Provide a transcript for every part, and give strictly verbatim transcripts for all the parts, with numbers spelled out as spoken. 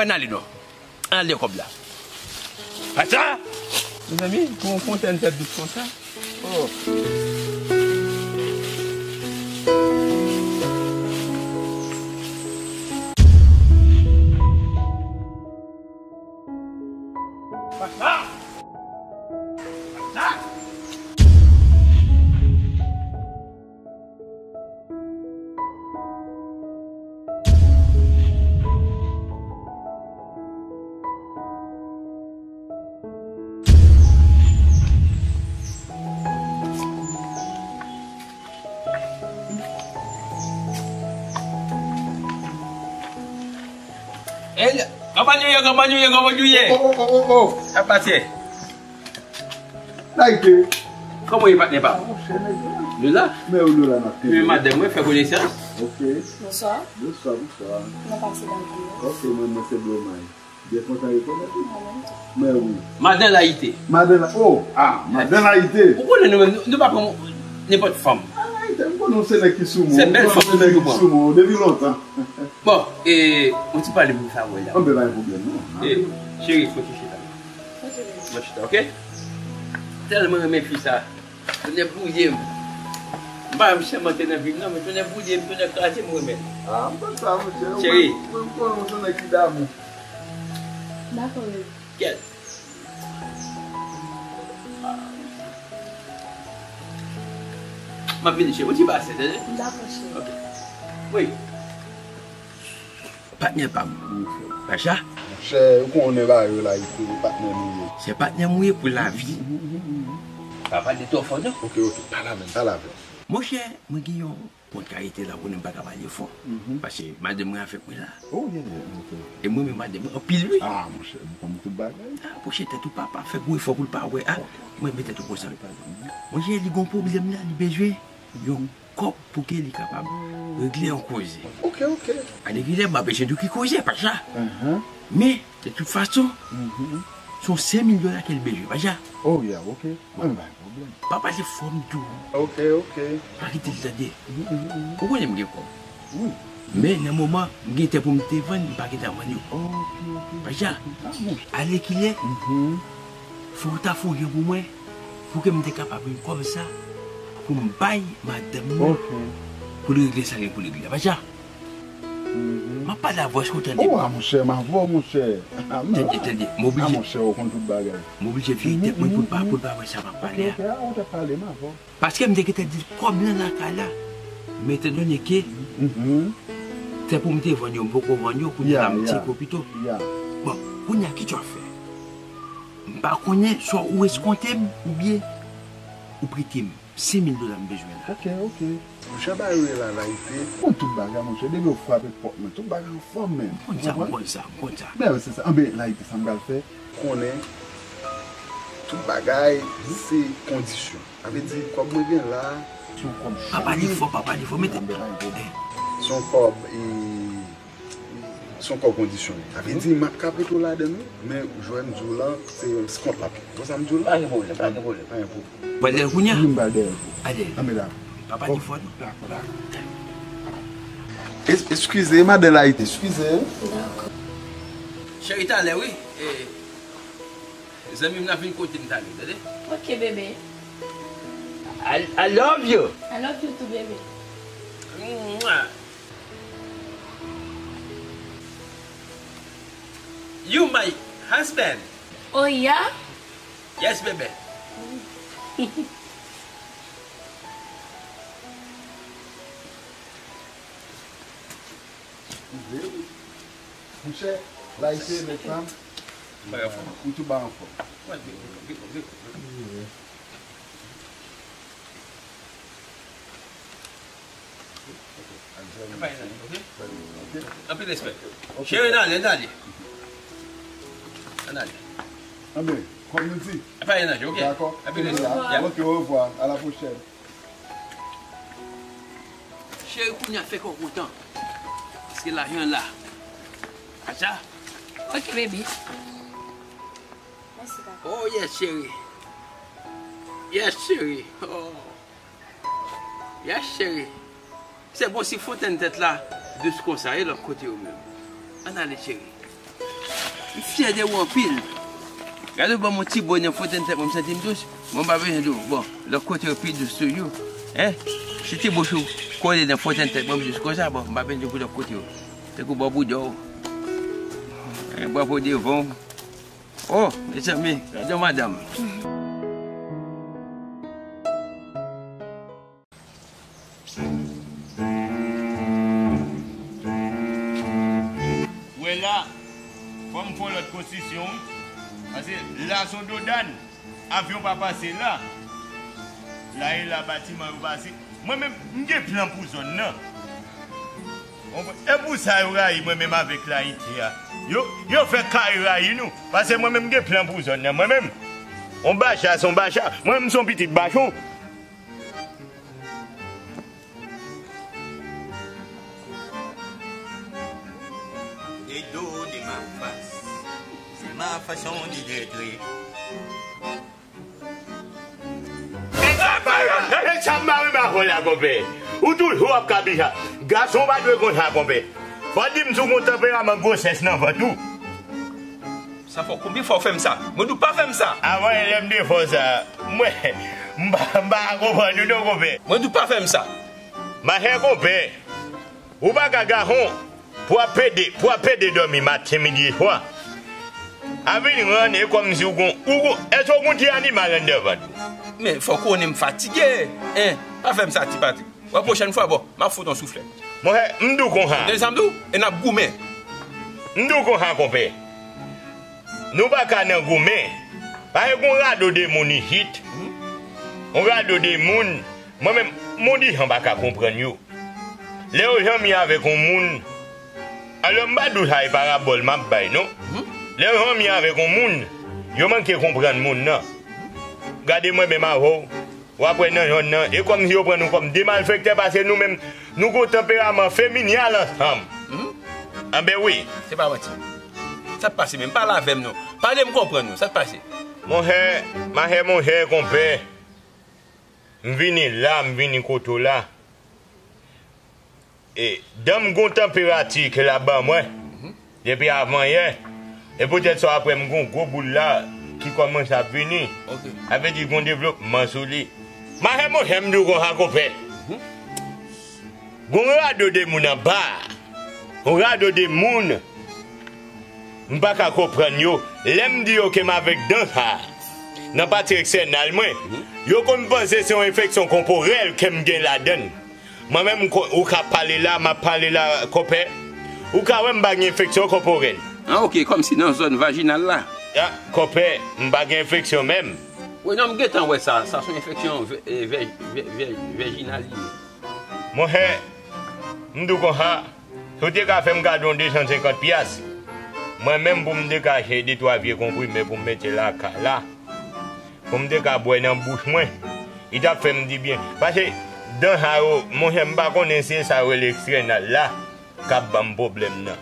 N ale non. Ann ale kòb la. Pasa! Mezanmi, pou yon fontenn tèt dous konsa. Oh. Pasa! Pasa! Hey, kòman nou ye, kòman nou ye, kòman nou ye? Oh, oh, oh, oh, oh. Sa pase? Layite. Kòman w ye, patnè pa m? Ah, monchè, nèg la. Nou la? Men ou nou la, n ap... Men madanm mwen fè konesans. Ok. Bonswa. Bonswa, bonswa. Kòman pase bagay yo? Ok, mwen, mwen se Blomay. Byen kontan rekonèt ou. Mwen menm tou. Men wi. Madan Layite. Madan La-, oh, ah, Madan Layite. Ou konnen nou menm, nou, nou pa pran nenpòt fanm. Ah, Layite, m konnen w se nèg ki sou moun. Se bèl fanm nou menm nou pran. Sou moun, depi lontan. Bon, e, ou ti pale pou sa, wè la. Anben, pa gen pwoblèm, non. E, cheri, fò ti chita. Mwen chita, ok? Tèlman renmen fi sa. Tonnè bouye m. M pa janm chèmante nan vi m, non, men tonnè bouye m, tonnè kraze m renmen l. Ah, m konn sa, monchè. Cheri. Mwen, mwen, mwen, mwen, mwen, mwen, mwen, mwen, Dakò, baby. Kèt. M ap vini, cheri. Yon ti pase, tande? Dakò, cheri. Ok. Wi. Patnè pa m. Pacha? Monchè, ou konnen bagay yo la, e se patnè nou ye. Se patnè m ou ye pou lavi. Pa pale twò fò, non. Ok, ok. Pale avè m, pale avè m. Monchè, mwen gen yon kont karite la, ou konnen m pa ka pale fò. Mhm. Paske madanm mwen avèk mwen la. Oh, yeah, yeah, ok. E mwen menm madanm mwen anpil, wi. Ah, monchè, m konn tout bagay. Ah, pwoche tèt ou, papa, fè gwo efò pou l pa wè. Ah, mwen mete tèt ou konsa. Monchè, li gon pwoblèm la, li bezwen yon kòb pou ke li kapab regle yon koze. Ok, ok. Alekile, m ap bezwen di w ki koze, Pacha. Mhm. Men, de tout fason, mhm, se yon senk mil dola ke l bezwen, Pacha. Oh, yeah, ok. Bon. Anben, pa gen pwoblèm. Pa pale fò, m di w. Ok, ok. Pa kite l tande. Mhm, mhm, mhm. Ou konnen m gen kòb. Wi. Men, nan moman, m gen tè pou m te vann, m pa gentan vann yo. Ok, ok. Pacha, ah, bon. Alekile, mhm, fò w ta fè yon jan pou mwen, pou ke m te kapab jwenn kòb sa, pou m bay madanm mwen, ok, pou l regle sa l gen pou l regle. Pacha, mhm, m ap pale avè w, èske w tande m? Oh, ah, monchè, m avè w, monchè. Ah, men, tande, tande, m oblije. Ah, monchè, ou konn tout bagay. M oblije vire tèt mwen pou l pa, mhm, pou l pa wè sa m ap pale a. Ok, ok, ah, ou t ap pale, m avè w. Paske m te gentan di l kòb lan lakay la. Men etandone ke, mhm, tè pou m te vann yo, m poko vann yo, kounye a la, yeah, m ti, yeah, ko pito. Yeah. Bon, kounye a, kisa w ap fè? M pa konnen, swa ou eskonte m, oubyen ou prete m. Senk mil dola m bezwen la. Ok, ok. Monchè, ba yo rele la, Layite. Konn tout bagay, monchè. Depi yo frape pòt mwen, tout bagay anfòm, menm. M konn sa, m konn sa, m konn sa. Men, se sa. Anben, Layite, sa m pral fè? Konnen tout bagay se kondisyon. Sa vle di, kòb mwen gen la, se yon kòb chòk. Pa pale fò, pa pale fò, mete. Anben, pa gen pwoblèm. Se yon kòb, e, se yon kòb kondisyone. Sa vle di, m ap ka prete w ladan l, wi, men jan m di w lan, se, se kont l ap ye. Bon, sa m di w la? Pa gen pwoblèm, pa gen pwoblèm. Pa gen pwoblèm. Pral dèyè l kounye a? Wi, m pral dèyè l. Al dèyè l. Papa di fò, non? Dakò, dakò. Es-, eskize, madan Layite, eskize. Dakò. Cheri, talè, wi. E, zanmi m nan vin kote m talè, tande? Ok, bebe. I, I love you. I love you too, baby. Mwah. You my husband. Oh, yeah? Yes, baby. Monchè, Layite, nèg sa. Bagay fò. Ou tou ba anfòm. Wè, vin, vin, vin, vin, vin. Anpil respè. Cheri, n ale, n ale. N ale. Anben, kòm nou di. Dakò. Anpil respè. Ok, au revoir. À la prochaine. Cheri, kounye a fè kè w kontan. Paske lajan la. Acha? Ok, baby. Mèsi, papa. Oh, yes, cheri. Yes, cheri. Oh. Yes, cheri. Se bon si fontenn tèt la dous konsa, e lòt kote yo menm. Ann ale, cheri. M fyè de ou anpil. Gade ou ban m yon ti bo nan fwotèn tèt mwen, m santi m dous. Bon, m pa bezwen di w, bon, lòt kote yo pi dous toujou. Hein? Si ti bouch ou kole nan fwotèn tèt mwen, m dous konsa, bon, m pa bezwen di w pou lòt kote yo. Tankou bò bouda w. Hein, bò pou devan w. Oh, mezanmi, gade yon madanm. Wè la, fò m fè yon lòt konstriksyon, wi. Paske la se yon dodàn, avyon pa pase la. La e la, batiman yo pase. Mwen menm, m gen plan pou zòn nan. Ou konprann? E pou sa yo rayi mwen menm avèk layite a. Yo, yo fè kare rayi nou. Paske mwen menm, m gen plan pou zòn nan. Mwen menm, on bacha, se on bacha. Mwen menm, m se on pitit bachon. Rideau de ma face, c'est ma façon de détruire. E sa m pa renmen avè w la, konpè. Ou toujou ap kabija. Gason pa dwe konsa, konpè. Fò w di m si w gon tanperaman gwosès nan vant ou. Sa fò, konbyen fwa w fè m sa? Mwen di w pa fè m sa. Avan yè lè m te fè w sa, mwen, m pa, m pa konprann ou non, konpè. Mwen di w pa fè m sa. Machè konpè, ou pa ka gahon pou ap pede, pou ap pede dòmi maten, midi e swa. A vin rann e kòmsi ou gon, ou gon, èske ou gon ti animal anndan vant ou? Men fò w konnen m fatige. En, pa fè m sa, Ti Patrik. Wè, pwochèn fwa, bon, m ap fout yon souflèt. Monchè, m di w konsa. Tande sa m di w? E n ap goumen. M di w konsa, konpè. Nou pa ka nan goumen. Paske gon rado de moun isit. Yon rado de moun. Mwen menm, m on dijan pa ka konprann yo. Lè yo zanmi avèk yon moun, alò m pa di w sa e parabòl m ap bay, non. Lè yo zanmi avèk yon moun, yo manke konprann moun nan. Gade mwen menm avè w. W ap wè nan zòn nan, e kòmsi yo pran nou kòm de malfektè, paske nou menm, nou gon tanperaman feminyal ansanm. Hmm? Anben wi. Se pa manti. Sa k pase menm? Pale avè m non. Pale m konprann non. Sa k pase? Monchè, machè monchè, konpè. M vini la, m vini kote w la. E, dan m gon tanperati ke l ap ban mwen, depi avanyè, e poutèt sa w ap wè m gon gwo boul la ki kòmanse ap vini. Ok. Sa vle di gon devlopman sou li. Machè monchè, m di w konsa, konpè. Mhm. Gon rado de moun anba a. Yon rado de moun. M pa ka konprann yo. Lè m di yo ke m avèk dan sa a, nan pati ekstènal mwen, mhm, yo konn panse se yon enfeksyon kòporèl ke m gen ladan l. Mwen menm, ko-, ou ka pale la, m ap pale la, konpè. Ou ka wè m pa gen enfeksyon kòporèl. Ah, ok, kòmsi nan zòn vajinal la. Ah, konpè, m pa gen enfeksyon menm. Wi, non, m gentan wè sa. Sa se yon enfeksyon vè-, eh, vè-, vè-, vè-, vèjinal li ye. Monchè, m di w konsa, si w te ka fè m kado yon de san senkant pyas, mwen menm pou m te ka achte de twa vye konprime pou m mete lakay la, pou m te ka bwè nan bouch mwen, li t ap fè m dibyen. Paske dan sa yo, monchè, m pa konnen si se sa yo rele ekstènal la k ap ban m pwoblèm nan.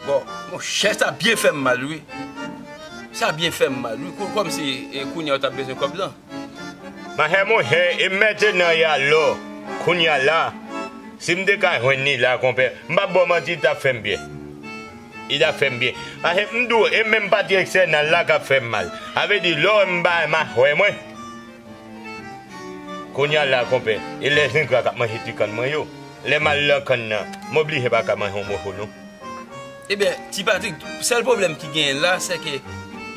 Bon, monchè, sa byen fè m mal, wi. Sa byen fè m mal, wi. Kou-, kòmsi, e, kounye a w t ap bezwen kòb lan. Machè monchè, e m mete nan yalò, kounye a la, si m te ka jwenn li la, konpè, m p ap ba w manti, li t ap fè m byen. Li t ap fè m byen. Paske m di w, e menm pati ekstènal la k ap fè m mal. Sa vle di, lè w wè m pa machwè mwen, kounye a la, konpè, e lèzengra k ap manje ti kann mwen yo. Lè m al nan kann nan, m oblije pa ka manje yon moso, non. Ebyen, Ti Patrik, sèl pwoblèm ki genyen la, se ke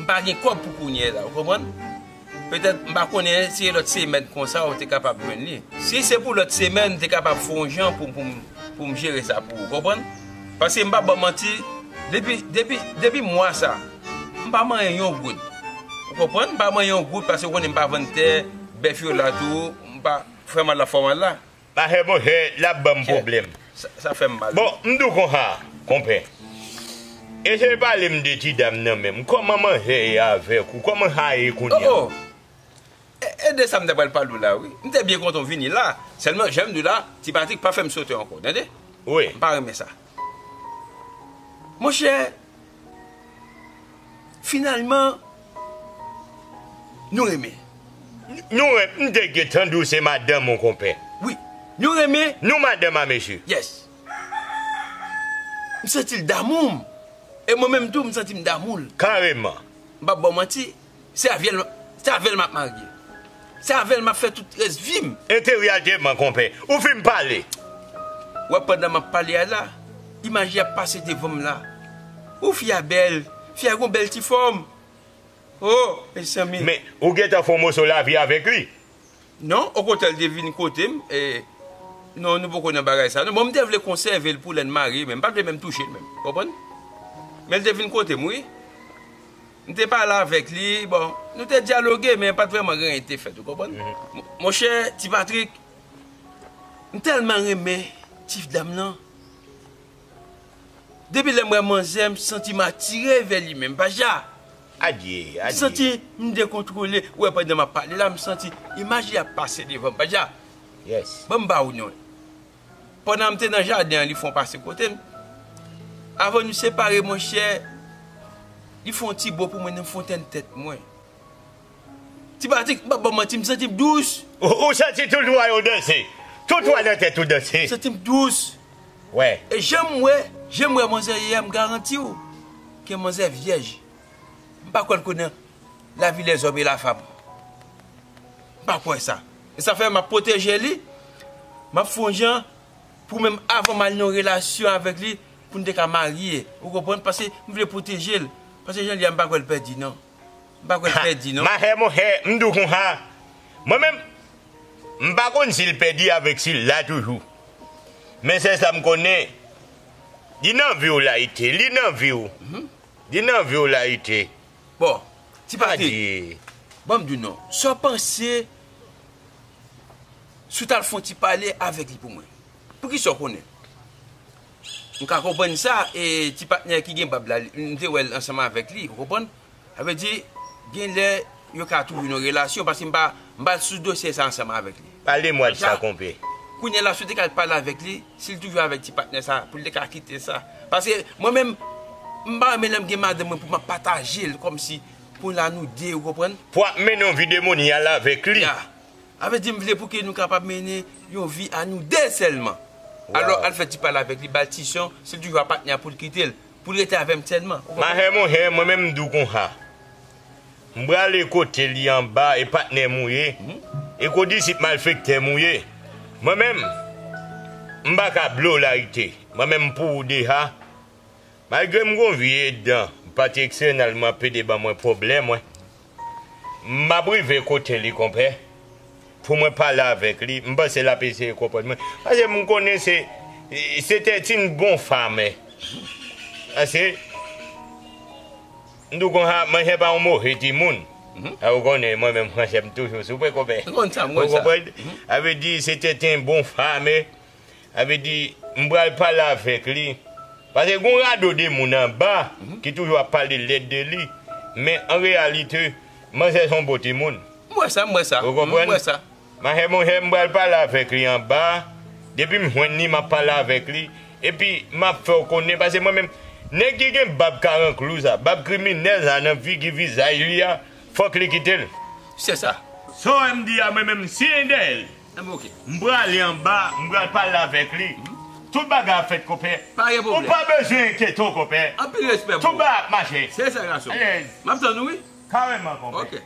m pa gen kòb pou kounye a la, ou konprann? Petèt, m pa konnen si e lòt semèn konsa ou te kapab jwenn li. Si se pou lòt semèn, m te kapab fè yon jan pou, pou, pou m jere sa pou ou, konprann? Paske m p ap ba w manti, depi, depi, depi mwa sa, m pa manyen yon goud. Ou konprann? M pa manyen yon goud paske ou konnen m pa vann tè, bèf yo la tou, m pa, fè mal la, fè mal la. Machè monchè, l ap ban m pwoblèm. Sa, sa fè m mal. Bon, m di w konsa, konpè. Eseye pale m de ti dam nan menm. Kòman manje ye avèk ou? Kòman sa ye kounye a? Oh, oh. E, e de sa m te pral pale w la, wi. M te byen kontan w vini la. Sèlman, jan m di w la, Ti Patrik pa fè m sote ankò, tande? Wi. M pa renmen sa. Monchè, finalman, nou renmen. Nou renmen, m te gentan di w se madanm ou, konpè. Wi, nou renmen. Nou madanm a mesye. Yes. M santi l damou m. E mwen menm tou, m santi m damou l. Kareman. M p ap ba w manti, se avè l, se avè l m ap marye. Se avè l m ap fè tout rès vi m. Enteryalteman, konpè. Ou fin pale. W ap pandan m ap pale a la, imaj li ap pase devan m la. Ou fi a bèl, fi a gon bèl ti fòm. Oh, mezanmi. Men, ou gentan fè yon moso lavi avèk li? Non, okontrè, li te vin kote m, e, non, nou poko nan bagay sa. Non, bon, m te vle konsève l pou lè n marye, men m pa t vle menm touche l menm. Konprann? Men l te vin kote m, wi. M te pale avèk li, bon, nou te dyaloge, men pa t vrèman gen anyen ki te fèt, ou konprann? Mon- Monchè, Ti Patrik, m tèlman renmen ti dam lan. Depi lè m wè manzè, m santi m atire vè li menm, pa ja. Adye, adye. M santi m dekontwole. Ou wè, pandan m ap pale la, m santi imaj li ap pase devan m, pa ja. Yes. Ban m ba ou non. Pandan m te nan jaden an, li fè yon pase kote m. Avan nou separe, monchè, li fè yon ti bo pou mwen nan fontèn tèt mwen. Ti Patrik, m p ap ba w manti, m santi m dous. Ou, ou santi tout twa yo danse? Tout twa nan tèt ou danse? M santi m dous. Wè. E jan m wè, jan m wè manzè ye a, m garanti w ke manzè vyèj. M pa kwè l konnen la vie des hommes et la femme. M pa kwè sa. E sa fè m ap pwoteje li. M ap fè yon jan pou menm avan m al nan yon relasyon avèk li, pou n te ka marye. Ou konprann? Paske m vle pwoteje l. Paske jan l ye a, m pa kwè l pèdi, non. M pa kwè l pèdi, non. Machè, monchè, m di w konsa. Mwen menm, m pa konn si l pèdi avèk si l la toujou. Men sèl sa m konnen, li nan vi w, Layite, li nan vi w. Li nan vi w, Layite. Bon, Ti Patrik, ban m di w non. Sa w panse si w t al fè yon ti pale avèk li pou mwen? Poukisa w konnen? M ka konprann sa, e ti patnè ki gen bab la, m te wè l ansanm avèk li, ou konprann? Sa vle di, gen lè yo ka toujou nan relasyon, paske m pa, m pa sou dosye sa ansanm avèk li. Pale mwa de sa, konpè. Kounye a la, si w te ka al pale avèk li, si l toujou avèk ti patnè sa, pou l te ka kite sa. Paske mwen menm, m pa renmen lè m gen madanm mwen pou m ap pataje l, kòmsi pou la nou de, ou konprann? Pou ap mennen yon vi de monyal avèk li. Ya. Sa vle di, m vle pou ke nou kapab mennen yon vi a nou de sèlman. Alò, al fè ti pale avèk li, ba l ti son, si l toujou ap patnè a pou l kite l, pou l rete avè m sèlman. Ou konprann? Machè, monchè, mwen menm m di w konsa. M prale kote li anba, e patnè m ou ye, e kondisip malfektè m ou ye. Mwen menm, m pa ka blow Layite. Mwen menm m pou ou deja. Malgre m gon vye dan, m pa t ekstènalman pede ban mwen pwoblèm, wi. M ap rive kote li, konpè, pou mwen pale avèk li. M panse l ap eseye konprann mwen. Paske m konnen se, se te ti bon fame. Paske, m di w konsa, manje pa yon move timoun. A, ou konnen, mwen menm, manje m toujou soupe, konpè. M konn sa, m konn sa. Ou konprann? Sa vle di, se te ti bon fame. Sa vle di, m pral pale avèk li. Paske gon rado de moun anba ki toujou ap pale lèd de li. Men an reyalite, manzè se yon bon timoun. M wè sa, m wè sa. Ou konprann? M wè sa. Machè, monchè, m pral pale avèk li anba. Depi m jwenn li, m ap pale avèk li. Epi, m ap fè w konnen, paske mwen menm, nèg ki gen bab karanklouz la, bab kriminèl la nan figi vizaj li a, fòk li kite l. Se sa. Sa w wè m di a, mwen menm, m siyen dèyè l. Enben, oke. M prale anba, m pral pale avèk li. Tout bagay ap fèt, konpè. Pa gen pwoblèm. Ou pa bezwen enkyete w, konpè. Anpil respè pou ou. Tout bagay ap mache. Se sa, gason. Alèz. M ap tann ou, wi. Kareman, konpè. Oke.